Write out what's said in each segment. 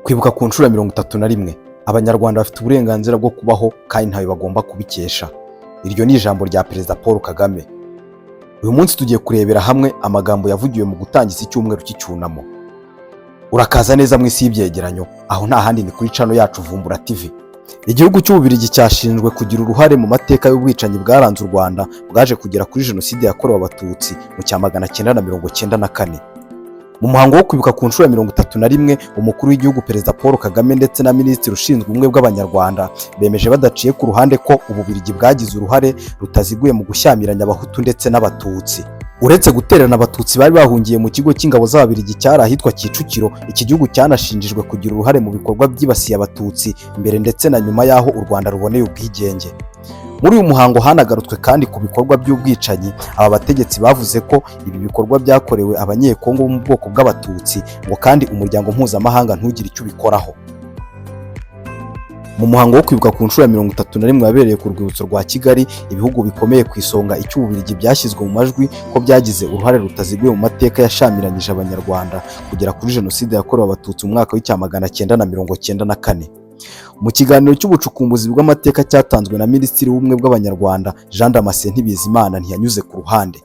Kwibuka ku nshuro ya 31, Abanyarwanda bafite uburenganzira bwo kubaho kandi ntawe bagomba kubikesha. Iryo ni ijambo rya Perezida Paul Kagame. Uyu munsi tugiye kurebera hamwe amagambo yavugiwe mu gutangiza icyumweru cy'icyunamo. Urakaza neza mu isi y'ibyegeranyo, aho nta handi ni kuri channel yacu Vumbura TV. Igihugu cy'Ububiligi cyashinjwe kugira uruhare mu mateka y'ubwicanyi bwaranze u Rwanda, bwaje kugera kuri Jenoside yakorewe Abatutsi mu cya 994. Mu muhango wo kwibuka ku nshuro ya 31, Umukuru w'Igihugu Perezida Paul Kagame ndetse na Minisitiri ushinzwe Ubumwe bw'Abanyarwanda bemeje badaciye ku ruhande ko Ububiligi bwagize uruhare rutaziguye mu gushyamiranya Abahutu ndetse n'Abatutsi. Uretse gutererana Abatutsi bari bahungiye mu kigo cy'ingabo z'Ababiligi cyari ahitwa Kicukiro, iki gihugu cyanashinjijwe kugira uruhare mu bikorwa byibasiye Abatutsi mbere ndetse na nyuma y'aho u Rwanda ruboneye ubwigenge. Muri uyu muhango hanagarutswe kandi ku bikorwa by'ubwicanyi. Aba bategetsi bavuze ko ibi bikorwa byakorewe Abanyekongo bo mu bwoko bw'Abatutsi, ngo kandi umuryango mpuzamahanga ntugire icyo ubikoraho. Mu muhango wo kwibuka ku nshuro ya 31 wabereye ku Rwibutso rwa Kigali, ibihugu bikomeye, ku isonga icy'Ububiligi, byashyizwe mu majwi ko byagize uruhare rutaziguye mu mateka yashamiranyije Abanyarwanda kugera kuri Jenoside yakorewe Abatutsi mu mwaka w'icya 994. Mu kiganiro cy'ubucukumbuzi bw'amateka cyatanzwe na Minisitiri w'Ubumwe bw'Abanyarwanda Jean Damascène Bizimana, ntiyanyuze ku ruhande.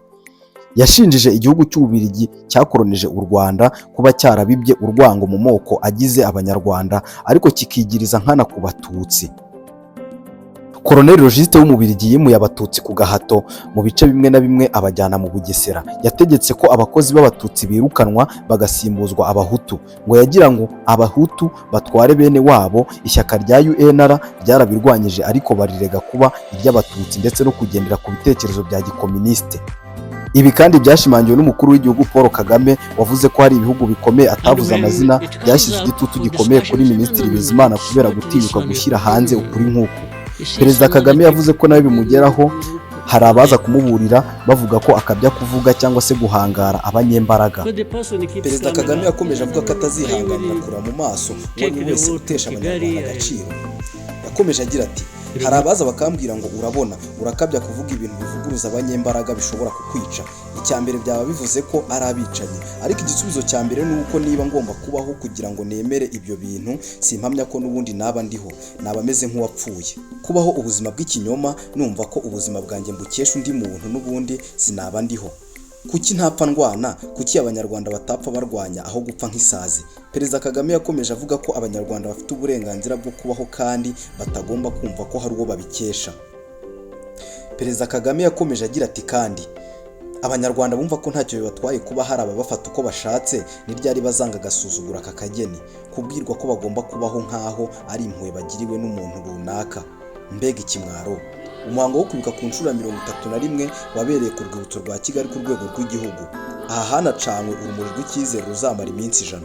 Yashinjije igihugu cy'Ububiligi cyakoronije u Rwanda kuba cyarabibye urwango mu moko agize Abanyarwanda, ariko kikigiriza nkana ku Batutsi. Colonel Logiest w'Umubiligi yimuye Abatutsi ku gahato mu bice bimwe na bimwe, abajyana mu Bugesera. Yategetse ko abakozi b'Abatutsi birukanwa bagasimbuzwa Abahutu, ngo yagira ngo Abahutu batware bene wabo. Ishyaka rya UNR ryarabirwanyije, ariko barirega kuba iry'Abatutsi ndetse no kugendera ku bitekerezo bya gikominisite. Ibi kandi byashimangiwe n'Umukuru w'Igihugu Paul Kagame, wavuze ko hari ibihugu bikomeye atavuze amazina byashyize igitutu gikomeye kuri Minisitiri Bizimana kubera gutinyuka gushyira hanze ukuri nk'uku. Perezida Kagame yavuze ko nawe bimugeraho, hari abaza kumuburira bavuga ko akabya kuvuga cyangwa se guhangara abanyembaraga. Perezida Kagame yakomeje avuga ko atazihanganira kureba mu maso uwo ari we wese utesha Abanyarwanda agaciro. Yakomeje agira ati: "Hari abaza bakambwira ngo urabona urakabya kuvuga ibintu bivuguruza abanyembaraga, bishobora kukwica. Icya mbere, byaba bivuze ko ari abicanyi. Ariko igisubizo cya mbere ni uko niba ngomba kubaho kugira ngo nemere ibyo bintu, simpamya ko n'ubundi naba ndiho, naba meze nk'uwapfuye. Kubaho ubuzima bw'ikinyoma, numva ko ubuzima bwanjye mbukesha undi muntu, n'ubundi sinaba ndiho. Kuki ntapfa ndwana? Kuki Abanyarwanda batapfa barwanya aho gupfa nk'isazi?" Perezida Kagame yakomeje avuga ko Abanyarwanda bafite uburenganzira bwo kubaho kandi batagomba kumva ko hari uwo babikesha. Perezida Kagame yakomeje agira ati: "Kandi Abanyarwanda bumva ko ntacyo bibatwaye kuba hari ababafata uko bashatse, ni ryari bazanga agasuzugura aka kageni, kubwirwa ko bagomba kubaho nk'aho ari impuhwe bagiriwe n'umuntu runaka? Mbega ikimwaro!" Umuhango wo kwibuka ku nshuro ya 31 wabereye ku Rwibutso rwa Kigali ku rwego rw'igihugu. Aha hanacanywe urumuri rw'icyizere ruzamara iminsi 100.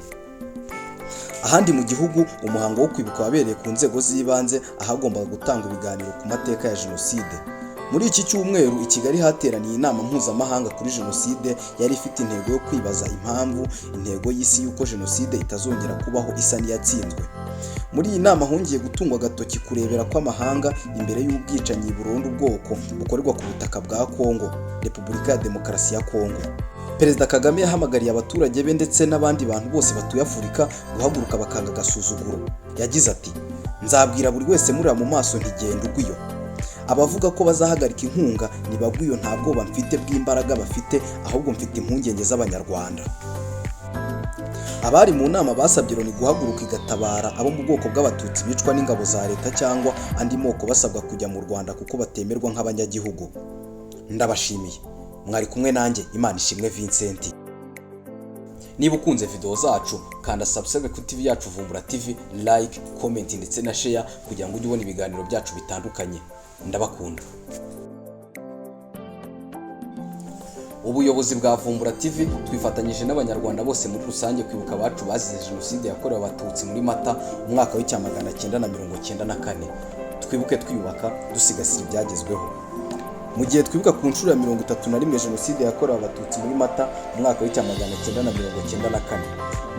Ahandi mu gihugu, umuhango wo kwibuka wabereye ku nzego z'ibanze, ahagombaga gutangwa ibiganiro ku mateka ya Jenoside. Muri iki cyumweru i Kigali hateraniye inama mpuzamahanga kuri Jenoside, yari ifite intego yo kwibaza impamvu intego y'isi y'uko Jenoside itazongera kubaho isa n'iyatsinzwe. Muri iyi nama hongeye gutungwa agatoki kurebera kw'amahanga imbere y'ubwicanyi burundu ubwoko bukorerwa ku butaka bwa Kongo, Repubulika ya Demokarasi ya Kongo. Perezida Kagame yahamagariye abaturage be ndetse n'abandi bantu bose batuye Afurika guhaguruka bakanga agasuzuguro. Yagize ati: "Nzabwira buri wese mureba mu maso nti genda ugwiyo. Abavuga ko bazahagarika inkunga ntibagwiyo. Nta bwoba mfite bw'imbaraga bafite, ahubwo mfite impungenge z'Abanyarwanda." Abari mu nama basabye Loni guhaguruka igatabara abo mu bwoko bw'Abatutsi bicwa n'ingabo za leta cyangwa andi moko basabwa kujya mu Rwanda kuko batemerwa nk'abanyagihugu. Ndabashimiye, mwari kumwe nanjye Imana Ishimwe Vincent. Niba ukunze video zacu, kanda subscribe kuri TV yacu Vumbura TV, like, comment ndetse na share kugira ngo ujye ubona ibiganiro byacu bitandukanye. Ndabakunda. Ubuyobozi bwa Vumbura TV twifatanyije n'Abanyarwanda bose muri rusange kwibuka abacu bazize Jenoside yakorewe Abatutsi muri Mata umwaka w'icya 994. Twibuke twiyubaka, dusigasira ibyagezweho. Mu gihe twibuka ku nshuro ya 31 Jenoside yakorewe Abatutsi muri Mata umwaka w'icya 994,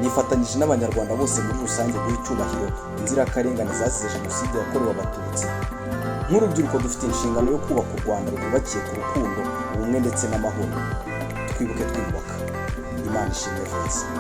nifatanyije n'Abanyarwanda bose muri rusange guha icyubahiro inzirakarengane zazize Jenoside yakorewe Abatutsi. Nk'urubyiruko, dufite inshingano yo kubaka u Rwanda rwubakiye ku rukundo, ubumwe ndetse n'amahoro. Twibuke twiyubaka. Imana Ishimwe Vincent.